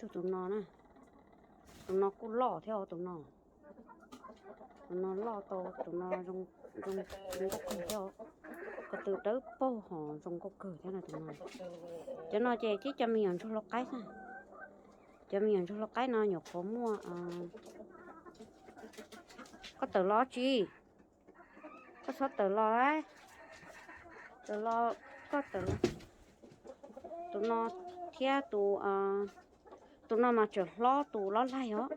Tus tus no na, tus no kuj loj thiab os tus no. Tus no loj tau, tus no zoo nkauj kawg thiab. Ko tw dawb paug ho zoo nkauj kawg thiab no tus no. Cov no ces tib cov me nyuam ntsuag lau qaib xwb. Cov me nyuam ntsuag lau qaib no nyuam qhuav muaj. Koj tawm los tsi? Koj txhob tawm los, tawm los, koj tawm los. Tus no thiab tus, tus no mas tseem hlob tus lob laig os.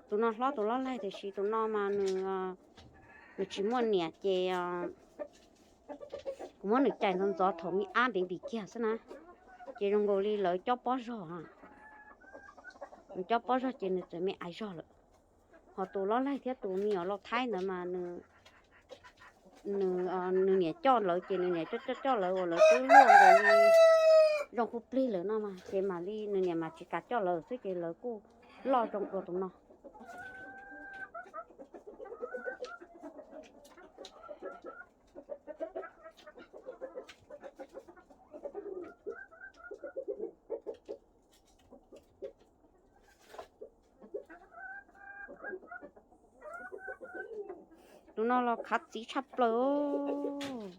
Tus no hlob tus lob laig tiam sis tus no mas nws, nws tsis muaj niam ces kuv muab nws cais ntxov ntxov thaum me ab npev npis kiag xwb na, ces zoo nkaus li lawv cob pob zog. Nws cob pob zog ces nws txawm me aiv zog lawm. Ho tus lob laig thiab tus me nyuam lau thaib ntawd mas nws, nws niam coj lawv ces nws niam coj coj coj lawv uas lawv twb luaj nkaus li zoo kuj plig lawm no mas ces mam li nws niam mas tsis kam coj lawv xwb ces lawv kuj loj zoo dua tus no. Tus no los khav txiv tshaj plaws.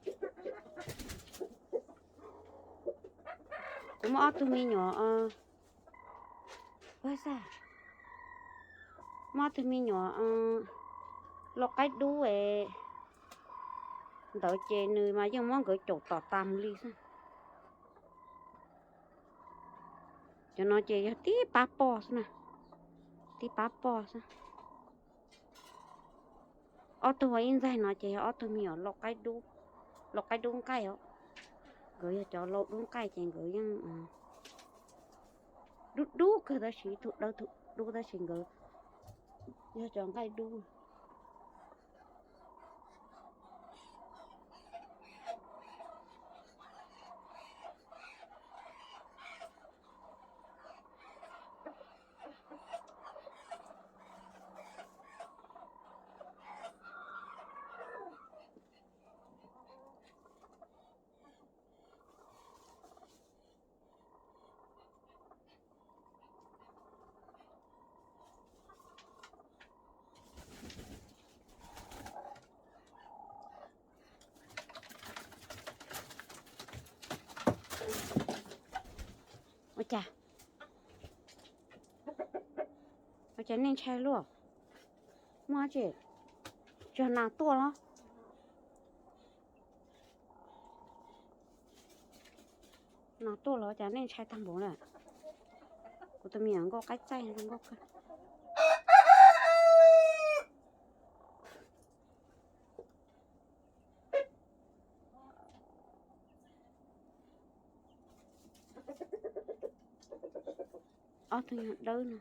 Kuv muaj ob tug me nyuam, muaj ob tug me nyuam lau qaib dub ntawd ces nws mas yeej muab nkawd caum tom tas mus li xwb. Cov no ces yog tib pab poj xwb na, tib pab poj xwb. Ob tug ua ib ntxaig no ces yog ob tug me nyuam lau qaib dub nqaij os. Nkawd yog cov lau dub nqaij ces nkawd yeej dub dub kawg tab sis ib tug dawb tug dub tab sis nkawd yog cov nqaij dub. Ua cas, ua cas nej ntshai luaj? Muaj tsis, tsis yog nas tuaj los? Nas tuaj los cas nej ntshai tag npaum na? Kuv tus me nyuam nkauj qaib txaij zoo nkauj kawg. Ob tug nyuag dawb no.